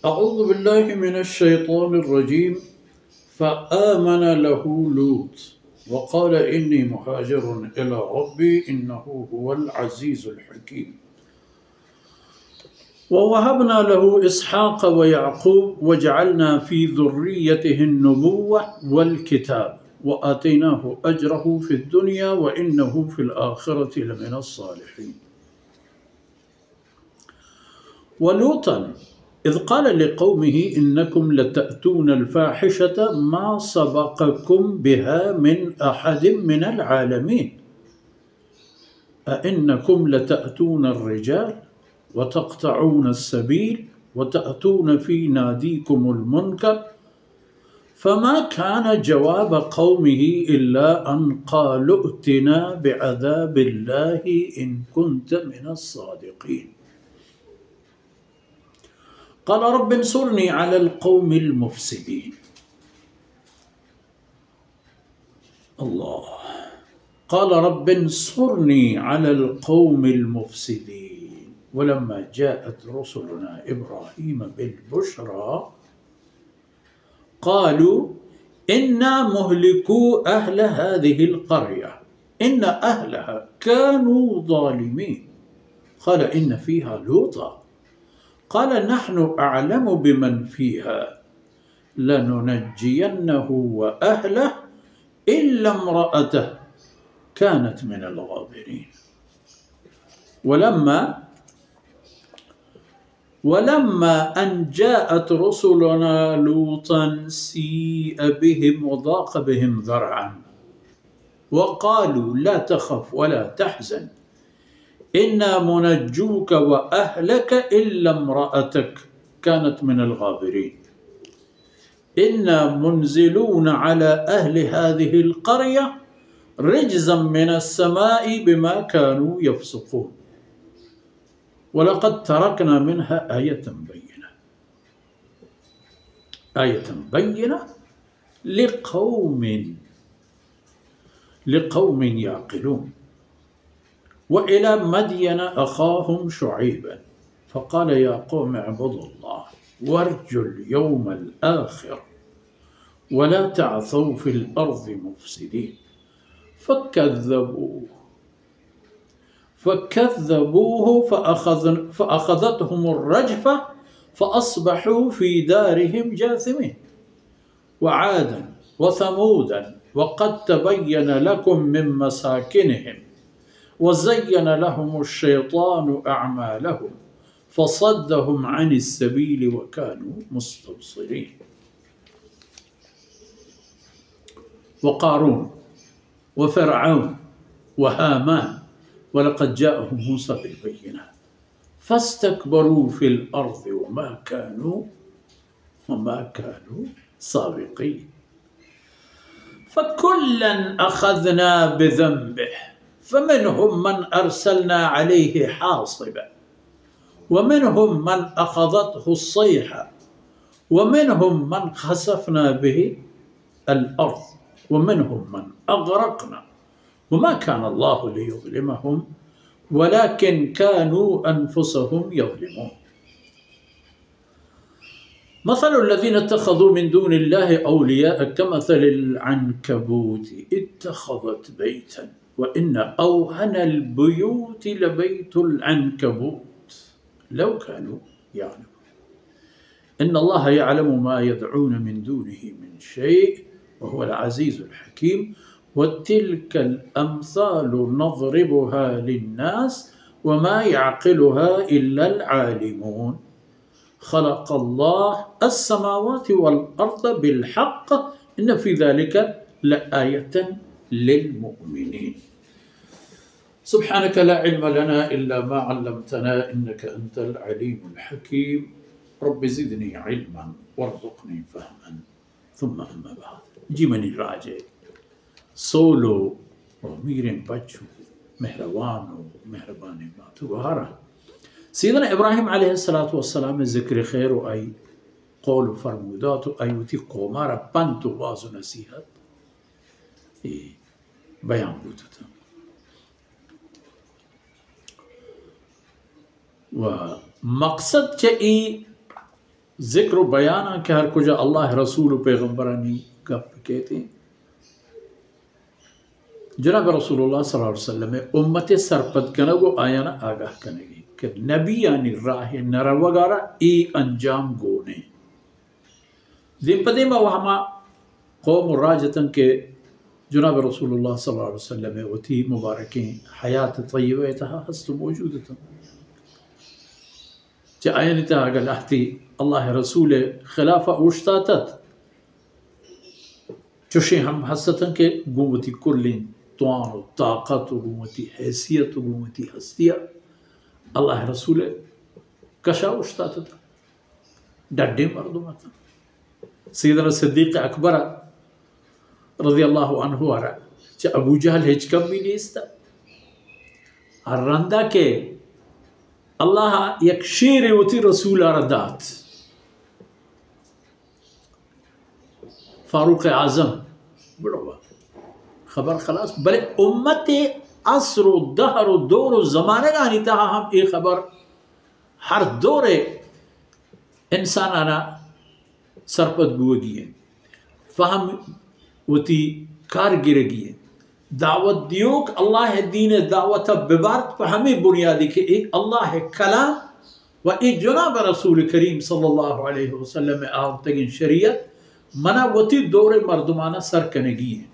أعوذ بالله من الشيطان الرجيم. فآمن له لوط وقال إني مهاجر إلى ربي إنه هو العزيز الحكيم. ووهبنا له إسحاق ويعقوب وجعلنا في ذريته النبوة والكتاب وآتيناه أجره في الدنيا وإنه في الآخرة لمن الصالحين. ولوطا إذ قال لقومه إنكم لتأتون الفاحشة ما سبقكم بها من أحد من العالمين. أئنكم لتأتون الرجال وتقطعون السبيل وتأتون في ناديكم المنكر فما كان جواب قومه إلا أن قالوا ائتنا بعذاب الله إن كنت من الصادقين. قال رب انصرني على القوم المفسدين. الله. قال رب انصرني على القوم المفسدين. ولما جاءت رسلنا إبراهيم بالبشرى قالوا إنا مهلكو أهل هذه القرية إن أهلها كانوا ظالمين. قال إن فيها لوطا قال نحن أعلم بمن فيها لننجينه وأهله إلا امرأته كانت من الغابرين. ولما ولما أن جاءت رسلنا لوطا سيء بهم وضاق بهم ذرعا وقالوا لا تخف ولا تحزن إنا منجوك وأهلك إلا امرأتك كانت من الغابرين. إنا منزلون على أهل هذه القرية رجزا من السماء بما كانوا يفسقون. ولقد تركنا منها آية بينة. آية بينة لقوم، لقوم يعقلون. وإلى مدين أخاهم شعيبا فقال يا قوم اعبدوا الله وارجوا اليوم الآخر ولا تعثوا في الأرض مفسدين. فكذبوه فكذبوه فأخذ-، فأخذتهم الرجفة فأصبحوا في دارهم جاثمين. وعادا وثمودا وقد تبين لكم من مساكنهم وزين لهم الشيطان أعمالهم فصدهم عن السبيل وكانوا مستبصرين. وقارون وفرعون وهامان ولقد جاءهم موسى بالبينات فاستكبروا في الأرض وما كانوا، وما كانوا سابقين. فكلا أخذنا بذنبه فمنهم من أرسلنا عليه حاصبا ومنهم من أخذته الصيحة ومنهم من خسفنا به الأرض ومنهم من أغرقنا وما كان الله ليظلمهم ولكن كانوا أنفسهم يظلمون. مثل الذين اتخذوا من دون الله أولياء كمثل العنكبوت اتخذت بيتا وإن أوهن البيوت لبيت العنكبوت لو كانوا يعلمون. إن الله يعلم ما يدعون من دونه من شيء وهو العزيز الحكيم. وتلك الأمثال نضربها للناس وما يعقلها إلا العالمون. خلق الله السماوات والأرض بالحق إن في ذلك لآية للمؤمنين. سبحانك لا علم لنا إلا ما علمتنا إنك أنت العليم الحكيم. رب زدني علما وارزقني فهما. ثم أما بعد. جی منی راج ءِ سول ءُ میریں بچ ءُ مہروان ءُ مہربانیں مات ءُ گہاراں، سیدنا ابراہیم علیہ الصلوۃ والسلام ءِ ذکر خیر ءُ آئی قول ءُ فرمودات ءُ آئی وتی قوم ءَ را پنت ءُ واز ءُ نصیحت اے بیان بوت اتاں۔ ءُ مقصد چہ اے ذکر و بیان کہ ہر کجا اللہ رسول و پیغمبرانی گپ کیت، جناب رسول اللہ صلی اللہ علیہ وسلم امت سرپد کنگ و آیان آگاہ کنگی کہ نبیانی راہ نروگارا ای انجام گونے۔ دیم پہ دیما و ہما قوم و راج اتن کہ جناب رسول اللہ صلی اللہ علیہ وسلم وتی مبارکیں حیات طیبہ تہا ہست و موجود اتن۔ چہ آیانی تہا اگہ لہتے اللہ رسول خلاف اوشتاتت، چوشیں ہم ہست اتن کہ گوں وتی کلیں توان و طاقت و گوں وتی حیثیت و گوں وتی ہستیا اللہ رسول کشا اوشتاتت۔ ڈڈیں مردم اتن۔ سیدنا صدیق اکبر رضی اللہ عنہ ء را چہ ابو جہل ہچ کمی نیست۔ ہر رندا کہ اللہ یک شیر وتی رسول ء را دات، فاروق اعظم، بڑو خبر خلاص۔ بلے امت عصر و دہر و دور و زمانگانی تہا ہم اے خبر ہر دور انسانانا سرپد بوگی انت۔ فہم وتی کار گرگی انت۔ دعوت دیوک اللہ دین دعوت ببارت پہ ہمیں بنیادی کہ اے اللہ کلام و اے جناب رسول کریم صلی اللہ علیہ وسلم آورتگیں شریعت منا وتی دور مردمانا سر کنگی انت۔